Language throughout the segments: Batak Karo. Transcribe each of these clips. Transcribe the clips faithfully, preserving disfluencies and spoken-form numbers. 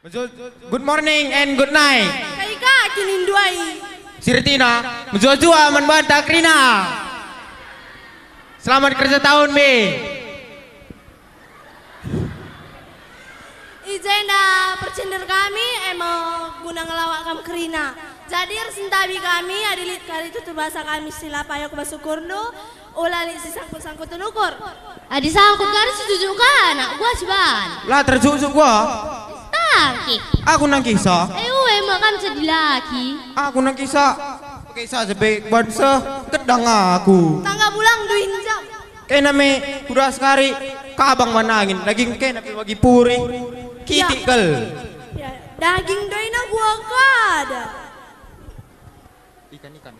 Good morning and good night. Kai ka kin nindu ai? Si ertina, mejuah-juah man banta kerina. Selamat kerja tahun, Be. I jenda percender kami, e me guna ngelawak kam kerina. Jadi ersentabi kami, adi lit kari tutur basa kami si la payo ku bas ukurndu, ula lit si sangkut-sangkuten ukur. Adi sangkut kari si jujuk ka anak gua si ban. La terjujuk gua. Tangki. Aku nangkisa. Eh, ue, mak kam jadi laki. Aku nangkisa. Pakai saja be bansa gedang aku. Tangga bulang duin jam. Kena me kuda sekari kabang man angin, daging kena pe bagi puri. Kitik kal. Ya, daging doina gua kada. Ikan-ikan.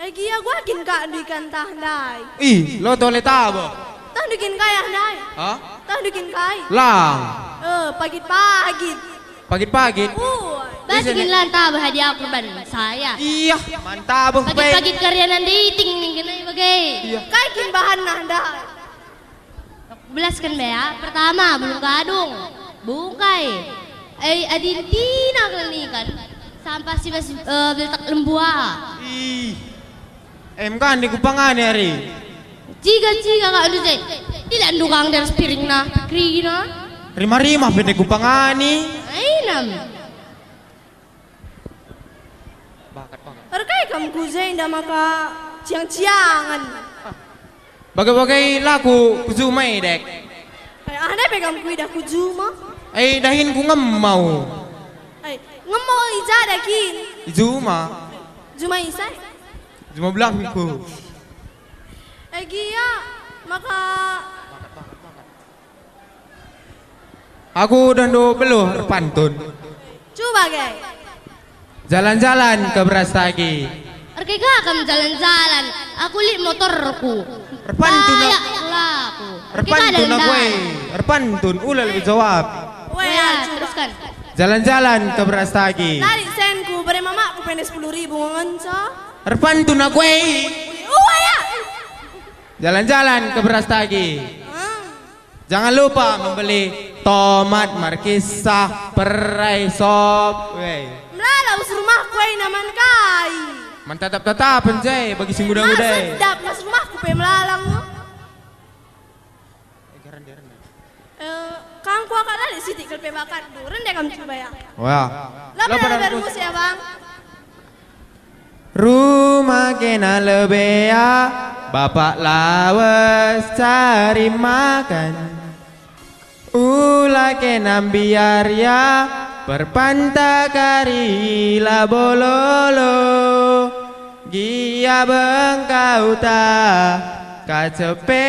Eh, gia gua kin ka ndu ikan tah ndai. Ih, lo tole tabo. Tah ndu kin kai ah ndai? Hah? Tah ndu kin kai? Lang. Eh, pagit-pagit. Pagit-pagit. Uai. Bas kin lan tabo hadiah kurban saya. Iya, mantap, Bang. Pagit-pagit karya nande iting ning genai bage. Iya. Kai kin bahanna ndai? Belasken bea, pertama, bulung gadung, bungkai. Eh, adi tina kalian ikan, sampah si bas, eh, beltak lembua. Ih. Em kan di kupangani ari. Ciga-ciga kak ndu je. Tidak ndukang dari piringna, kerina. Rima-rima pe di kupangani. Ainam. Bakat, bakat. Erkai kam ku je enda maka ciang-ciangen. Bagai-bagai laku ku juma e, Dek. Eh, ah, ndai pe kam kuidah ku juma? Eh, dahin ku ngemmau. Eh, ngemmau i ja da kin? I juma. Juma ise? Juma belahku. Eh, gia, maka Aku udah ndo beluh erpantun. Cuba, ge. Jalan-jalan ke Brastagi. Erkega kam jalan-jalan, aku lit motorku. Erpantun. Bayak laku. Erkega erpantun jalan aku, eh. Erpantun, ula lebih jawab. Weh, ya, cuba. Teruskan. Jalan-jalan ke Brastagi. Tadi senku, bere mamakku pende sepuluh ribu ngenca. Erpantun aku, eh. Uwa, ya. Jalan-jalan ke Brastagi. Hmm. Jangan lupa membeli tomat, markisa, perai, sop. Weh. Melala bas rumahku e naman kai. Man tatap-tatapen je bagi si nguda-nguda e. Sedap bas rumahku pe melala ngo. Eh, kangku akak lali sitik kal pe bakatndu. Rende kam cuba ya. Wah. Lapan bermusi ya, Bang. Ruma kena lebea, bapak lawes cari makan. Ula kena mbiar ya, perpanta kari labo lolo. Gia bengkauta, kacepe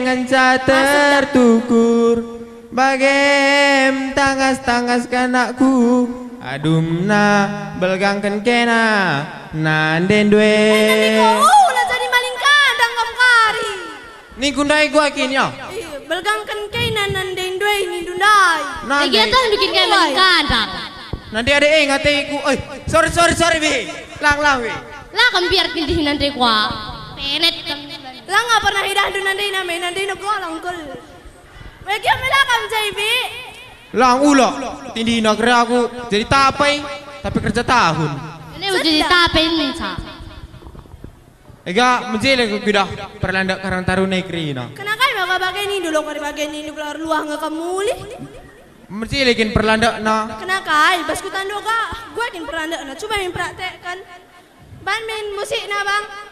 ngenca tertukur. Bagem tangas-tangas kanakku, adumna belgangken kena nande ndue. Eh, nande ko, oh, la jadi maling kandang kam kari. Ningku ndai gua kin ya? Ih, belgangken kena nande ndue nindu ndai. Nande. Eh, gia tah ndu kin kai maling kandang. Nande ade e ngateku. Oi, sorry, sorry, sorry, Bi. Lang, lang, Bi. La kam biar tindih nande gua. Penet kam. La nga pernah idahndu nande name, nande no golong kul. Bagi apa lah kam jai, Bi? Lang ula, tindihna kere aku jadi tapai, tapi kerja tahun. Ini mau jadi tapai ini, Sa. Ega, mejele ku kidah perlanda Karang Taruna kerina. Kena kai maka bage nindu lo kari bage nindu keluar luah nge kam mulih? Mejele kin perlandakna. Kena kai, bas ku tando ga, gue kin perlandakna. Coba min praktekkan. Ban min musikna, Bang.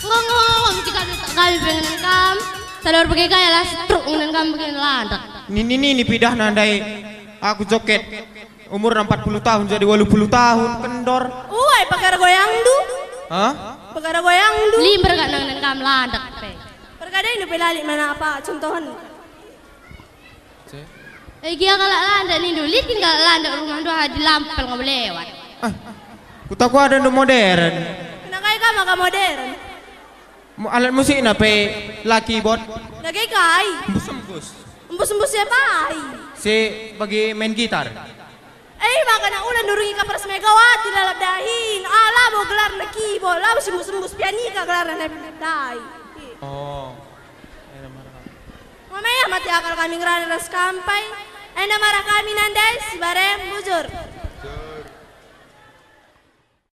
Ngo, ngo, ngo, mesti kami, kami pengen kam. Sadar pakai gaya lah, setruk pengen kam bikin landak. Nini, nini pidah nandai aku joket. Umurna empat puluh tahun jadi waluh puluh tahun, kendor. Uai, pekara goyangndu? Hah? Pekara goyangndu? Limber gak nang kam landak pe. Perkadai ndu pe lali mana apa contohen. Eh, gia kalak landak nindu, lit kin kalak landak rumah ndu adi lampel ngabo lewat. Ah, kutaku ada ndu modern. Kena kai ka maka modern? Mu-, alat musikna pe la keyboard. Dage kai? Embus-embus. Embus-embus si apai? Si bagi main gitar. Eh, baka na ula nurungi ka Pras Megawati lalap dahin. Ah, labo gelarna keyboard, labo si embus-embus, pianika gelarna ndai. Oh. Enda marah kami. Mama ya, mate akal kami ngerana ras kam pe. Enda marah kami nande, si barem, bujur.